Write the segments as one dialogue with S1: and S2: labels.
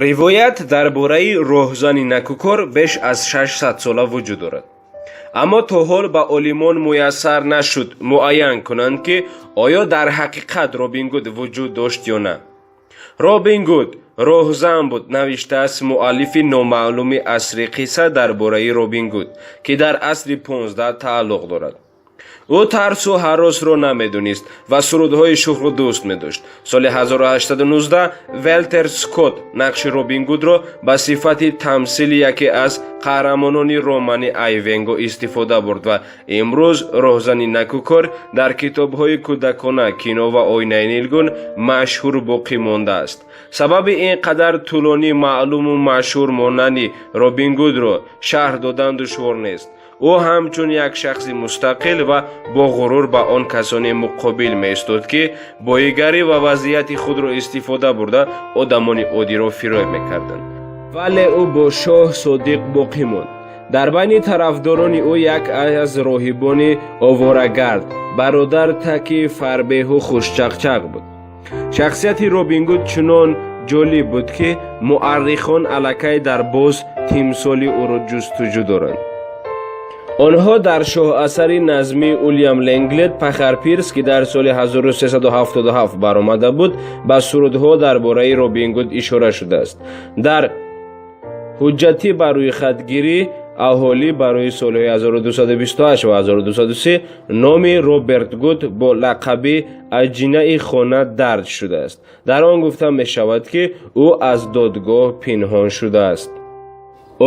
S1: Ривоят дар бораи роҳзани накӯкор беш аз 600 сола вуҷуд дорад, аммо то ҳол ба олимон муяссар нашуд муайян кунанд, ки оё дар ҳақиқат Робин Гуд вуҷуд дошт ё на. «Робин Гуд роҳзан буд», навиштааст муаллифи номаълуми асри қисса дар бораи Робин Гуд, ки дар асри 15 тааллуқ дорад. Ӯ тарсу ҳаросро намедонист ва сурудҳои шухро дӯст медошт. Соли 1819 Валтер Скотт нақши Робин Гудро ба сифати тамсили яке аз қаҳрамонони романи «Айвенго» истифода бурд ва имрӯз роҳзани накӯкор дар китобҳои кӯдакона, кино ва оинаи нилгун машҳур боқӣ мондааст. Сабаби ин қадар тӯлонӣ маълуму машҳур монани Робин Гудро шарҳ додан душвор нест. Ӯ ҳамчун як шахси мустақил ва бо ғурур ба он касоне муқобил меистод, ки боигарӣ ва вазъияти худро истифода бурда, одамони оддиро фиреб мекарданд, вале ӯ бо шоҳ содиқ боқӣ монд. Дар байни тарафдорони ӯ як аз роҳибони оворагард, бародар Таки фарбеҳу хушчақчақ буд. Шахсияти Робин Гуд чунон ҷолиб буд, ки муаррихон аллакай дар боз тимсоли ӯро ҷустуҷӯ доранд. Онҳо дар шоҳасари назмии Уилям Ленглет «Пахар Пирс», ки дар соли 1377 баромада буд, ба сурудҳо дар бораи Робин Гуд ишора шудааст. Дар ҳуҷҷати ба рӯйхатгирии аҳолӣ барои солҳои 1228 ва 1230 номи Роберт Гуд бо лақаби аҷинаи хона дарҷ шудааст. Дар он гуфта мешавад, ки ӯ аз додгоҳ пинҳон шудааст.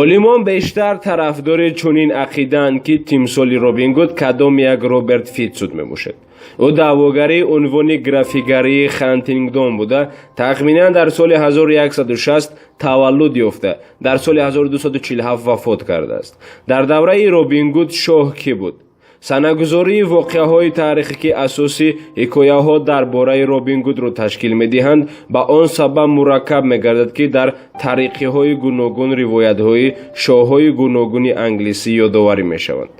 S1: Олимон бештар тарафдори чунин ақидаанд, ки тимсоли Робин Гуд кадом як Роберт Фитсуд мебошад. Ӯ даъвогари унвони графигарии Хантингдон буда, тахминан дар соли 1160 таваллуд ёфта, дар соли 1247 вафот кардааст. Дар давраи Робин Гуд шоҳ кӣ буд? Санагузории воқеаҳои таърихӣ, ки асоси ҳикояҳо дар бораи Робин Гудро ташкил медиҳанд, ба он сабаб мураккаб мегардад, ки дар тариқиҳои гуногун ривоятҳои шоҳҳои гуногуни англисӣ ёдоварӣ мешаванд.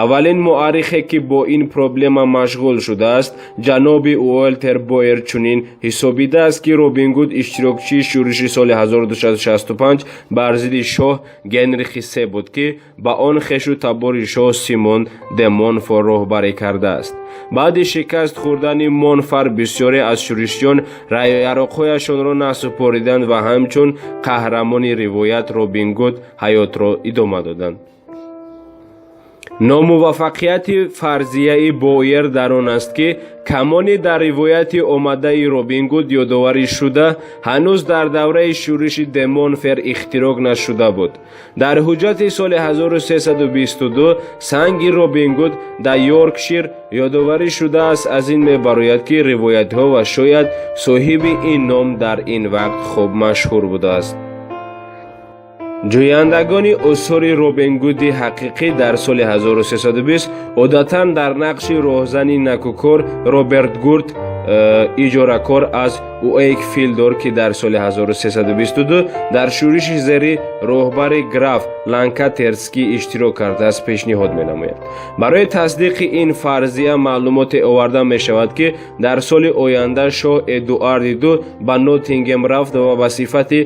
S1: Аввалин муаррихе, ки бо ин проблема машғул шудааст, ҷаноби Уолтер Бойер, чунин ҳисобидааст, ки Робин Гуд иштирокчии шӯриши соли 1265 бар зидди шоҳ Генрихи Се буд, ки ба он хешу табори шоҳ Симон де Монфор роҳбарӣ кардааст. Баъди шикаст хӯрдани Монфор бисёре аз шӯришиён яроқҳояшонро насупориданд ва ҳамчун қаҳрамони ривоят Робин Гуд ҳаётро идома доданд. Номуваффақияти фарзияи Бойер дар он аст, ки камони дар ривояти омадаи Робин Гуд ёдоварӣ шуда ҳанӯз дар давраи шӯриши де Монфор ихтироъ нашуда буд. Дар ҳуҷҷати соли 1322 санги Робин Гуд дар Йоркшир ёдоварӣ шудааст. Аз ин мебарояд, ки ривоятҳо ва шояд соҳиби ин ном дар ин вақт хуб машҳур будааст. Ҷӯяндагони осори Робин Гуди ҳақиқӣ дар соли 1320 одатан дар нақши роҳзани накӯкор Роберт Гурд, иҷоракор аз Уэйкфилдор, ки дар соли 1322 дар шӯриши зери роҳбари граф Ланкастерскӣ иштирок кардааст, пешниҳод менамояд. Барои тасдиқи ин фарзия маълумоте оварда мешавад, ки дар соли оянда шоҳ Эдуарди Ду ба Ноттингем рафт ва ба сифати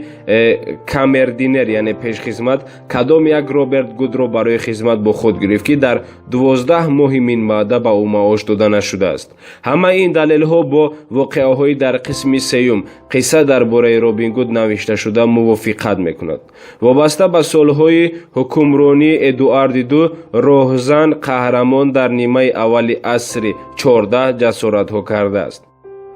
S1: камердинер, яъне пешхизмат, кадом як Роберт Гудро барои хизмат бо худ гирифт, ки дар 12 моҳи минбаъда ба ӯ маош дода нашудааст. Ҳамаи ин далелҳо бо воқеаҳои дар қисми сеюм қисса дар бораи Робин Гуд навишташуда мувофиқат мекунад. Вобаста ба солҳои ҳукмронии Эдуарди Ду, роҳзан қаҳрамон дар нимаи аввали асри 14 ҷасоратҳо кардааст.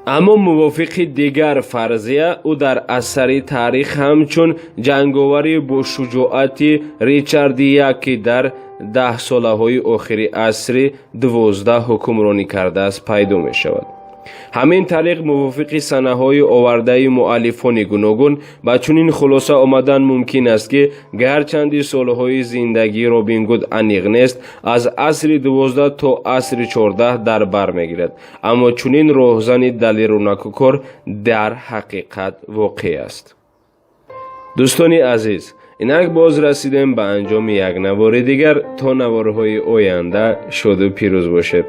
S1: Аммо мувофиқи дигар фарзия, ӯ дар асари таърих ҳамчун ҷанговари бошуҷоати Ричарди Як, ки дар даҳсолаҳои охири асри 12 ҳукмронӣ кардааст, пайдо мешавад. Ҳамин тариқ, мувофиқи санаҳои овардаи муаллифони гуногун ба чунин хулоса омадан мумкин аст, ки гарчанди солҳои зиндагии Робин Гуд аниқ нест, аз асри 12 то асри 14 дар бар мегирад, аммо чунин роҳзани далеру накӯкор дар ҳақиқат воқеъ аст. Дӯстони азиз, инак боз расидем ба анҷоми як навори дигар. То наворҳои оянда шоду пирӯз бошед.